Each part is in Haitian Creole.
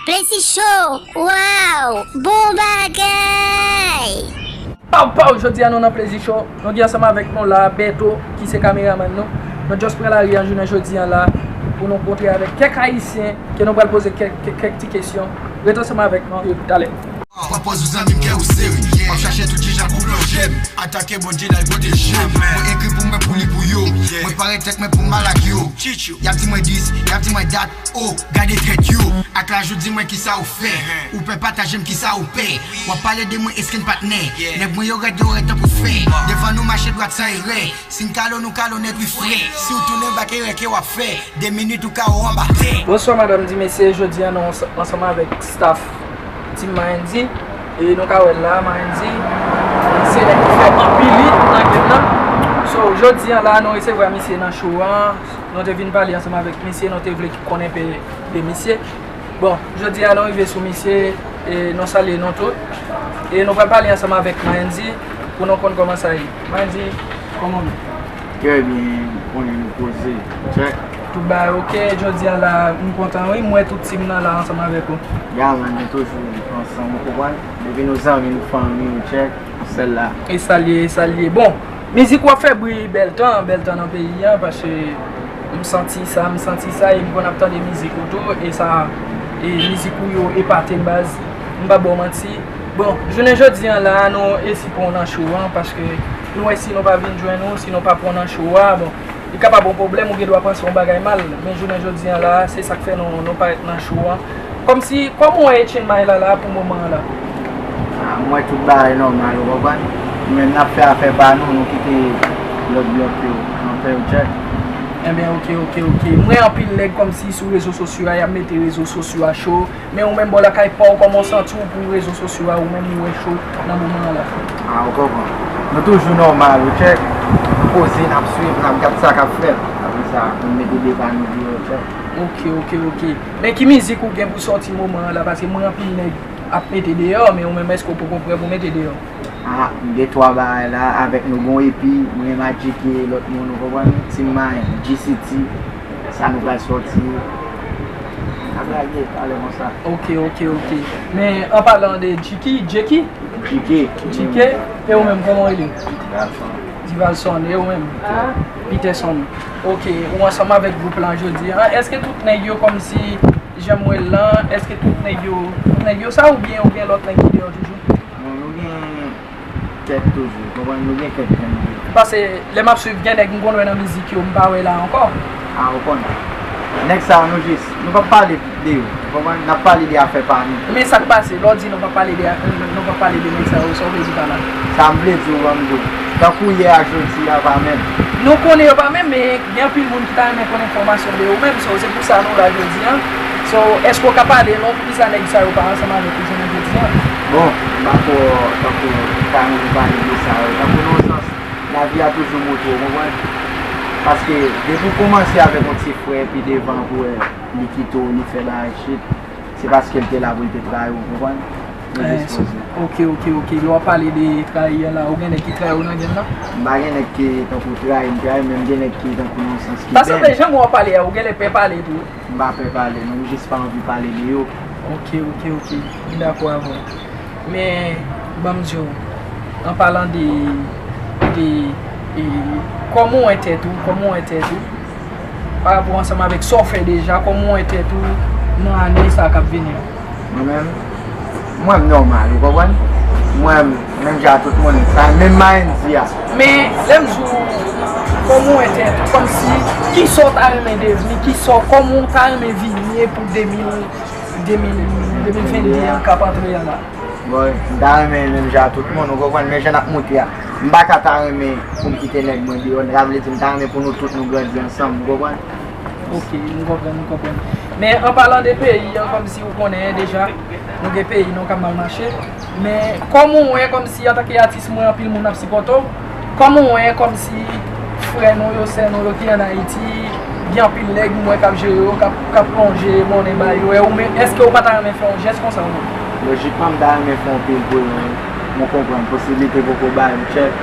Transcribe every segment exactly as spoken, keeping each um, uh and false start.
Plezi Show, waw, bon bagay! Pow pow, jodi a nou nan Plezi Show. Nou gen ansanm avèk nou la Beto ki se kameramann nou. Nou just pran lari an jounen jodi a la pou nou kontre avèk kèk Ayisyen ke nou pral poze kèk, kèk, kèk ti kesyon. Ret ansanm avèk nou. Talè. Pran pòz ou zanmi m kè ou sere. W ap chache tout ti jan pou plonje m. Atake Bondye l al pwoteje m. Mwen ekri pou mwen pou li pou yo. Mwen pare tèt mwen pou m al ak yo. Y ap di mwen dis, y ap di mwen dat. Oh, gade tèt yo. Ak laj ou di mwen kisa ou fè. Ou pè pataje m kisa ou pè. W ap pale de mwen eskin patnè. Nèg mwen yo rèd, yo rèd tankou fè. Devan nou mache dwat san erè. Si n kalo nou kalo nèt wi frè. Si w tounen bak erè ke w ap fè. De minit ou ka ou anba tè. Bonswa madanm di mesye, jodi a nou ansanm avèk staff Team Mayendy. E nou ka wè l la, Mayendy se nèg ki fè anpil hit nan game nan. So, jodi a la nou resevwa misye nan show an. Nou te vin pale ansanm avèk misye, nou te vle konnen pe de misye. Bon, jodi a nou rive sou misye, e nou salye nou tout. E nou pral pale ansanm avèk Mayendy pou nou konn kòman sa ye. Mayendy, kòman w ye? Trè byen, konnen nou poze. Tchèk. Tout bagay oke, jodi a la, m kontan wi, m wè tout team nan la ansanm avèk ou. Ya man, nou toujou ansanm, ou konprann? Depi nou zanmi, nou fanmi, tchèk, sèl la. E sa l ye, e sa l ye. Bon, mizik w ap fè bri bèl tan, bèl tan nan peyi a, paske m santi sa, m santi sa, e m konn ap tande mizik ou tou, e sa, e mizik ou yo epate m baz, m p ap ba w manti. Bon, jounen jodi a la, nou esi pran w nan show an, paske nou wè si nou pa vin jwenn ou, si nou pa pran w nan show a, bon, li kapab yon pwoblèm, ou gen dwa panse yon bagay mal, men jounen jodi a la, se sa k fè nou, nou parèt nan show an. Kòmsi, kòman w wè Etienne May la, la, pou moman an la? Ah, m wè tout bagay nòmal, ou konprann? Nou menm n ap fè afè pa nou, nou kite lòt blòk yo an pè, ou tchèk. Enben, oke, oke, oke. M wè anpil nèg kòmsi sou rezo sosyo a, y ap mete rezo sosyo a cho. Men ou menm bò lakay pa w, kòman w santi w pou rezo sosyo a, ou menm ou wè cho nan moman an la? Ah, ou konprann. Nou toujou nòmal, ou tchèk. Nou poze, n ap swiv, n ap gad sa k ap fèt. Apre sa, nou mete de pa nou deyò, ou tchèk. Oke, oke, oke. Men ki mizik ou gen pou sòti moman an la? Paske m wè anpil nèg ap mete deyò, men ou menm èske w poko prè pou mete deyò? Ah, m gen twa bagay la, avèk nou bon epi, mwen Magic e lòt moun, ou konprann? Team Mayen, G C T, sa nou pral sòti. N ap lage talè konsa. Oke, oke, oke. Men, an palan de Jiki, Jeki? Jiki. Jiki, e ou menm, kòman w rele? Divalson. Divalson, e ou menm? Peterson. Oke, ou ansanm avèk gwoup lan jodi a. Èske tout nèg yo kòmsi, jan m wè l lan, èske tout nèg yo, tout nèg yo sa oubyen ou gen lòt nèg ki deyò toujou? Bon, nou gen kèk toujou, konprann, nou gen kèk grenn nèg. Paske lè m ap swiv, gen nèg m konn wè nan mizik yo, m pa wè la ankò. Ah, ou konnen. Nèg sa yo, nou jis, nou p ap pale de yo, ou konprann, n ap pale de afè pa nou. Men sa k pase, lè w di nou p ap pale de afè, nou p ap pale de nèg sa yo, sa w vle di pa la? Sa m vle di w, ban m di w, tankou yè a jodi a pa menm. Nou konnen yo pa menm, men gen anpil moun ki ta renmen konn enfòmasyon de ou menm, so, se pou sa nou la jodi a. So, èske w ka pale nou poukisa nèg sa yo pa ansanm avèk ou jounen jodi a? Bon, m pa twò tankou ta renmen pale de sa yo. Tankou nan yon sans, lavi a toujou montre w, konprann? Paske depi w kòmanse avèk yon ti frè, epi devan pou wè li kite w, li fè bagay shit, se paske l te la pou l te trayi w, konprann? Ou jis poze. Oke, oke, oke. Lè w ap pale de trayi an la, ou gen nèg ki trayi w nan game nan? M pa gen nèg ki tankou trayi m, trayi m, men m gen nèg ki tankou nan yon sans ki bèl. Pa sanble jan w ap pale a, ou genlè pè pale tou. M pa pè pale, non, m jis pa anvi pale de yo. Oke, oke, oke. M dakò avè w. Men, ban m di w, an palan de, de, e, kòman w wè tèt ou, kòman w wè tèt ou, pa rapò ansanm avèk sa w fè deja, kòman w wè tèt ou nan ane sa k ap vini yo? Mwen menm, mwen m nòmal, ou konprann? Mwen m menm jan ak tout moun, sa menm Mayendy a. Men, lè m di w, kòman w wè tèt ou, kòmsi, kisa w ta renmen devni, kisa w, kòman w ta renmen vini pou de mil, de mil, de mil venn de an k ap antre an la? Bon, m ta renmen menm jan ak tout moun, ou konprann, men jan n ap monte a. M pa ka ta renmen pou m kite nèg mwen deyò, sa vle di m ta renmen pou nou tout nou grandi ansanm, ou konprann? Oke, m konprann, m konprann. Men an palan de peyi an, kòmsi ou konnen deja, nou gen peyi nou k ap mal mache. Men kòman w wè kòmsi antanke atis mwen, anpil moun ap sipòte w, kòman w wè kòmsi frè nou yo, sè nou yo ki ann Ayiti, gen anpil nèg m wè k ap jere yo, k ap, k ap plonje monnen ba yo, e ou menm, èske ou pa ta renmen fè yon jès konsa ou menm? Lojikman, m ta renmen fè yon pil pou yo, men ou konprann, posiblite poko bay m tchèk.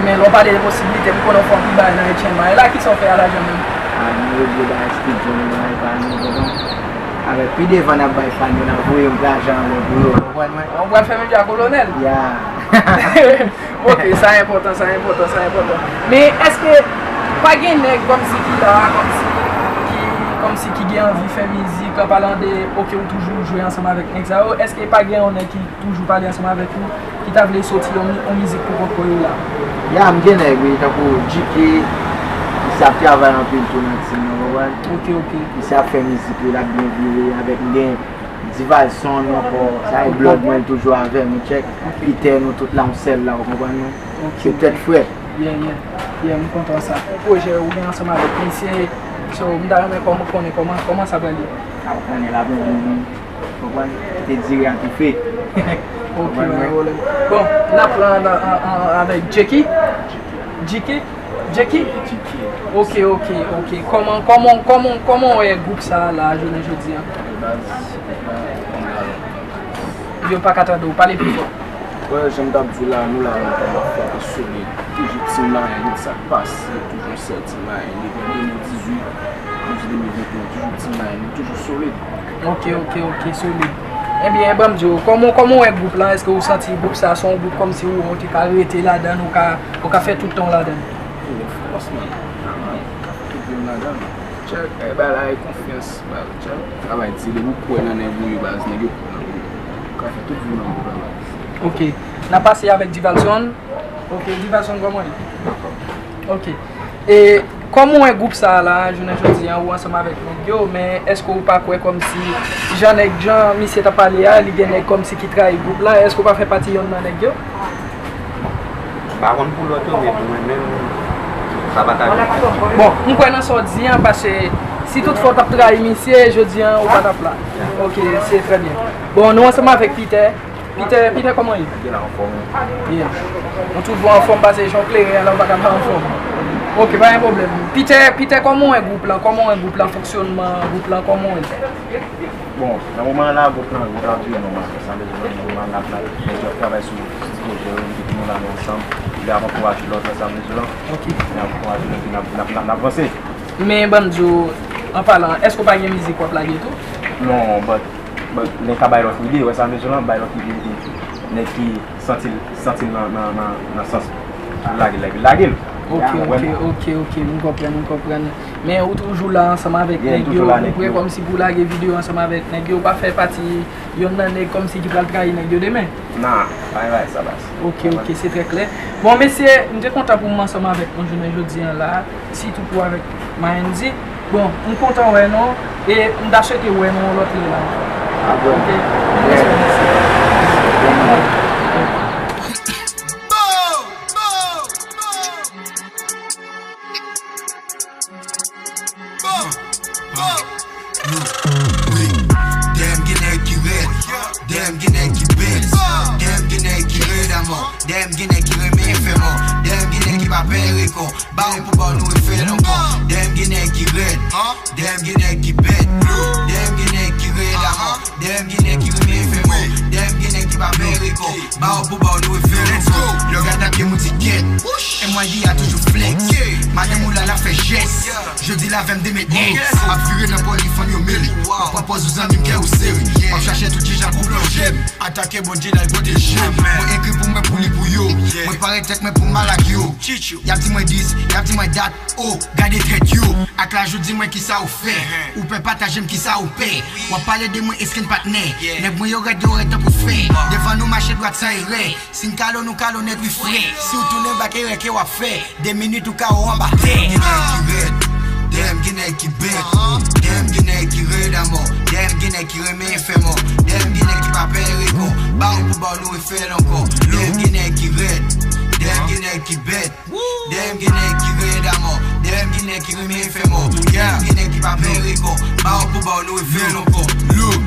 Men lè w pale de posiblite, m konnen w fè anpil bagay nan Etienne May la, kisa w fè a lajan menm? A, nou regle bagay estidyo nou, bagay pa nou, ou konprann? Avèk pi devan n ap bay fan yo, n ap voye yon ti lajan anlè pou yo, ou konprann mwen? Ou pral fè menm jan ak Kolonèl? Ya. Ok, sa enpòtan, sa enpòtan, sa enpòtan. Men èske pa gen nèg kòmsi ki la, kòmsi ki, kòmsi ki gen anvi fè mizik, an palan de, ok, ou toujou jwe ansanm avèk nèg sa yo, èske pa gen yon nèg ki toujou pale ansanm avèk ou, ki ta vle soti yon, yon mizik pou kont kò yo la? Ya, m gen nèg, wi, tankou G K, misye ap travay anpil tou nan team nan, ou konprann? Ok, ok. Misye ap fè mizik li, l ap byen vire avèk m, gen Divalson ankò, sa e blòd mwen, l toujou avè m, ou tchèk. Peter, nou tout la, yon sèl la, ou konprann mwen? Se tèt frè. Yeah, yeah. Yeah, m kontan sa. Pwojè ou gen ansanm avèk misye, so, m ta renmen kòm-, konnen kòman, kòman sa pral ye. A, ou konnen l ap bon, bon, bon. Konprann? Te dire a toufe. Ok, pa gen pwoblèm. Bon, n ap pran an, an, an, avèk Jeki. Jiki? Jeki? Ok, ok, ok. Kòman, kòman, kòman, kòman w wè gwoup sa a la, jounen jodi a? Yo pa ka tande w, pale pi fò. Wè, jan m t ap di w la, nou la lontan, n ap fè, solid. Toujou Team Mayen, sa k pase, toujou sèl Team Mayen. Depi de mil dizuit, rive de mil venteyen, toujou Team Mayen, nou toujou solid. Ok, ok, ok, solid. Ebyen, ban m di w, kòman, kòman w wè gwoup lan? Èske w santi gwoup sa a se yon gwoup kòmsi ou, ou te ka rete ladan l, ou ka, ou ka fè tout tan w ladan l? Fransman, m ka fè tout tan m ladan l. Tchèk, bay bagay la e konfyans, baz, tchèk. Travay di se depi w kwè nan nèg ou ye, baz, nèg yo kwè nan ou. Ou ka fè tout vi w nan gwoup la, baz. Ok. N ap pase avèk Divalson. Ok, Divalson, kòman w ye? Ok. E kòman w wè gwoup sa a la, jounen jodi a, ou ansanm avèk nèg yo, men èske w pa kwè kòmsi jan nèg, jan misye t ap pale a, li gen nèg kòmsi ki trayi gwoup la, èske w pa fè pati yonn nan nèg yo? M pa konn pou lòt yo, men pou mwen menm, sa pa ta vin fèt. Bon, m kwè nan sa w di a, paske si toutfwa w t ap trayi misye, jodi a, ou pa t ap la. Ok, se trè byen. Bon, nou ansanm avèk Peter. Peter, Peter, kòman w ye? Mwen la anfòm. Yeah. Nou tout bon anfòm, paske jan w klere a la, ou pa ka pa anfòm. Ok, pa gen pwoblèm. Peter, Peter, kòman w wè gwoup lan? Kòman w wè gwoup lan, fonksyònman gwoup lan, kòman w wè l? Bon, nan moman an la, gwoup lan, gwoup lan ap vire nòmal. Sa vle di nòmal, n ap, n ap, nèg yo ap travay sou ti pwojè yo, nou tout moun la, nou ansanm. Youn ap ankouraje lòt, sa vle di la. Ok. Youn ap ankouraje lòt, n ap, n ap, n ap, n ap vanse. Men ban m di w, an palan, èske w pa gen mizik w ap lage tou? Non, but But, men ka bay lòt ide, wè sa m vle di w lan, bay lòt ide, ide. Nèg ki santi l, santi l nan, nan, nan, nan sans pou lage l, epi lage l. Ok, ok, ok, ok, m konprann, m konprann. Men ou toujou la ansanm avèk nèg yo, ou prè kòmsi pou lage videyo ansanm avèk nèg yo, ou pa fè pati yonn nan nèg kòmsi ki pral trayi nèg yo demen? Nan, pa gen bagay sa, baz. Ok, ok, se trè klè. Bon, mesye, m te kontan pou m ansanm avèk nou jounen jodi a la. Sitou pou avèk Mayendy. Bon, m kontan wè nou e m ta swete wè nou yon lòt lè la ankò. Ok. Respè, mèsi. Dèyè m gen nèg ki rèd, dèyè m gen nèg ki bèt, dèyè m gen nèg ki rèd amò, dèyè m gen nèg ki renmen fè mò, dèyè m gen nèg ki pa pè rekò. Ba w pou ba w nou refè l ankò. Dèyè m gen nèg ki rèd. Dèyè m gen nèg ki bèt. Dèyè m gen nèg ki rèd amò. Dèyè m gen nèg ki renmen fè mò. Dèyè m gen nèg ki pa pè rekò. Ba w pou ba w nou refè l ankò. Lè w gade atake m ou di kèt. M Y D a toujou flex. Madanm ou la l ap fè jès. Jodi l avè m demen ex. Ap vire nan pòl li fanm yo mele. W ap pran pòz ou zanmi m kè ou sere. W ap chache tout ki jan pou plonje m. Atake Bondye l al pwoteje m. Mwen ekri pou mwen pou li pou yo. Mwen pare tèt mwen pou m al ak yo. Y ap di mwen dis, y ap di mwen dat. Oh, gade tèt yo. Ak laj ou di mwen kisa ou fè. Ou pè pataje m kisa ou pè. W ap pale de mwen eskin patnè. Nèg mwen yo rèd yo rèd tankou fè. Devan nou mache dwat san erè. Si n kalo nou kalo nèt wi frè. Si w tounen bak erè ke w ap fè. De minit ou ka ou anba tè. Dèyè m gen nèg ki rèd. Dèyè m gen nèg ki bèt. Dèyè m gen nèg ki rèd amò. Dèyè m gen nèg ki renmen fè mò. Dèyè m gen nèg ki pa pè rekò. Ba w pou ba w nou refè l ankò. Dèyè m gen nèg ki rèd. Dèyè m gen nèg ki bèt. Dèyè m gen nèg ki rèd amò. Dèyè m gen nèg ki renmen fè mò. Dèyè m gen nèg ki pa pè rekò. Ba w pou ba w nou refè l ankò. Look.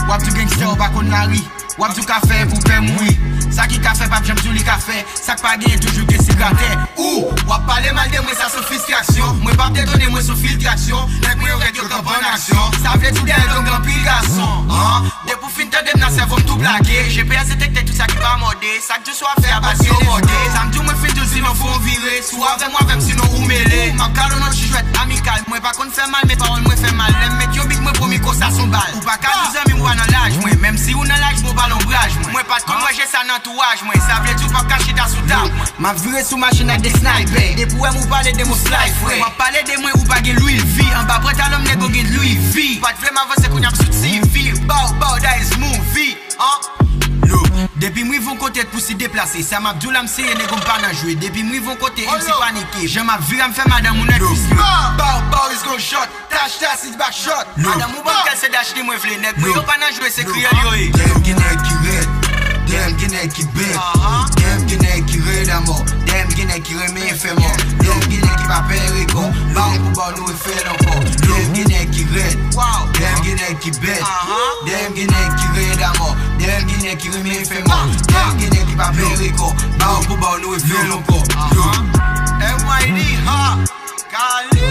W ap di w gangstè ou pa konn lari. W ap di w ka fè pou pè mouri. Sa ki ka fè p ap janm di w li ka fè. Sa k pa genyen toujou gen sigrate. Ou w ap pale mal de mwen, sa se fristrasyon. Mwen p ap detone, mwen se filtrasyon. Nèg mwen yo rèd, yo kanpe an aksyon. Sa vle di dèyè gang anpil gason. Depi w fin tande m nan sèvo m tou plake. G P S detekte tout sa ki pa mòde. Sa k di w si w ap fè a pase yo mòde. Sa m di w mwen fin di w Sinon fò w vire, si w avè m, w avè m, sinon ou mele. M ap kale w nan ti jwèt amikal. Mwen pa konn fè mal, men pawòl mwen fè mal. Lè m met yon bit, mwen pwomi konsa s on bal. Ou pa ka di zanmi m pa nan laj mwen. Menm si ou nan laj mwen, ou pa lonbraj mwen. Mwen pa t konn wè je sa nan antouraj mwen. Sa vle di ou p ap ka chita sou tab mwen. M ap vire sou machin ak de snaypè. Depi w wè m, ou pale de m, ou slay frè. W ap pale de mwen, ou pa gen lwil vi. Anba pantalon m, nèg ou gen lwil vi. Pa t vle m avanse, kounye a m sot sivil. Bow, bow, that is movie. An? Look, depi m rive yon kote, t pou si deplase. Sa m ap di w la, m serye, nèg ou m pa nan jwe. Depi m rive yon kote, M C panike. Jan m ap vire, m fè madanm ou nan twist. Bow, bow, is gon shot. Dash, dash, is back shot. Madanm ou ban kèl, se dash li mwen vle. Nèg mwen yo pa nan jwe, se kriyèl yo ye. Dèyè m gen nèg ki rèd. Dèyè m gen nèg ki bèt. Dèyè m gen nèg ki rèd amò. Dèyè m gen nèg ki renmen fè mò. Dèyè m gen nèg ki pa pè rekò. Ba w pou ba w, nou refè l ankò. Dèyè m gen nèg ki rèd. Dèyè m gen nèg ki bèt. Dèyè m gen nèg ki rèd amò. Dèyè m gen nèg ki renmen fè mò. Dèyè m gen nèg ki pa pè rekò. Ba w pou ba w, nou refè l ankò. M Y D, ha. Kali.